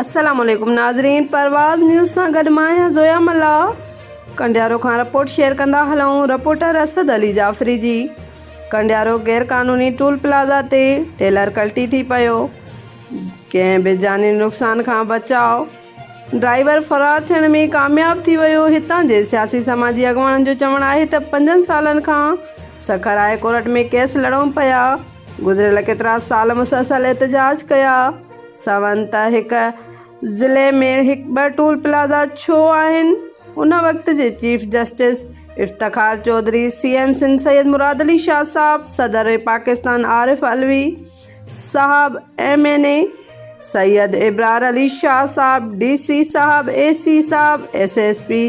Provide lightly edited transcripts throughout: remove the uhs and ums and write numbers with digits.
السلام عليڪم ناظرين پرواز نيوز سان گڏ مان آهيان زويا ملاح ڪنڊيارو کان رپورٽ شيئر ڪندا هلون رپورٽر اسد علي جعفري جي ڪنڊيارو غير قانوني ٽول پلازا تي ٽيلر ڪلٽي ٿي پيو ڪنهن به جاني نقصان کان بچاء ڊرائيور فرار ٿيڻ ۾ ڪامياب ٿي ويو هتان جي سياسي سماجي اڳواڻن جو چوڻ آهي ته پنجن سالن کان سکر هاء ڪورٽ ۾ ڪيس لڙون پيا گذريل ڪيترا سال مسلسل احتجاج ڪيا سون ته هڪ ضلعي ۾ هڪ ٻه ٽول پلازا ڇو آهن؟ ان وقت جي chief justice Iftikhar Chaudhry, C M Sindh Syed Murad Ali Shah صاحب، صدر پاڪستان عارف علوي صاحب، ايم اين اي سيد ابرار علي شاهه صاحب، ڊي سي صاحب، اي سي صاحب، ايس ايس پي،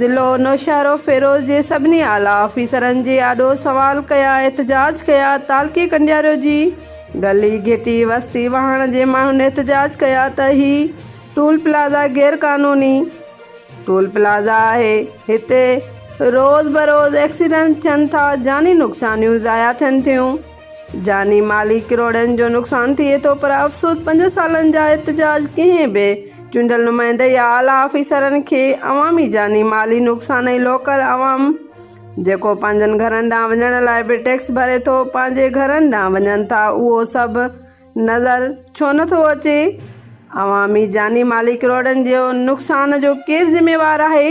ضلعو نوشهروفيروز جي سڀني اعليٰ آفيسرن جي آڏو سوال ڪيا، احتجاج ڪيا، تعلقي ڪنڊياريو جي گلي گهٽي وستي واهڻ جي ماڻهن احتجاج ڪيا ته هي ٽول پلازا غير قانوني ٽول پلازا آهي، هتي روز بروز ايڪسيڊنٽ ٿين ٿا، جاني نقصانيون ضايع ٿين ٿيون. جاني مالي ڪروڙين جو نقصان ٿئي ٿو پر افسوس پنج سالن جا احتجاج ڪنهن به چونڊيل نمائندي يا اعليٰ آفيسرن کي عوامي جاني مالي نقصان ۽ لوڪل عوام جيڪو پنهنجن گهرن ڏانهن وڃڻ لاء به ٽيڪس ڀري ٿو پنهنجي گهرن ڏانهن وڃن ٿا اهو سڀ نظر ڇو نه ٿو اچي عوامي جاني مالي ڪروڙين جو نقصان جو ڪير ذميوار آهي؟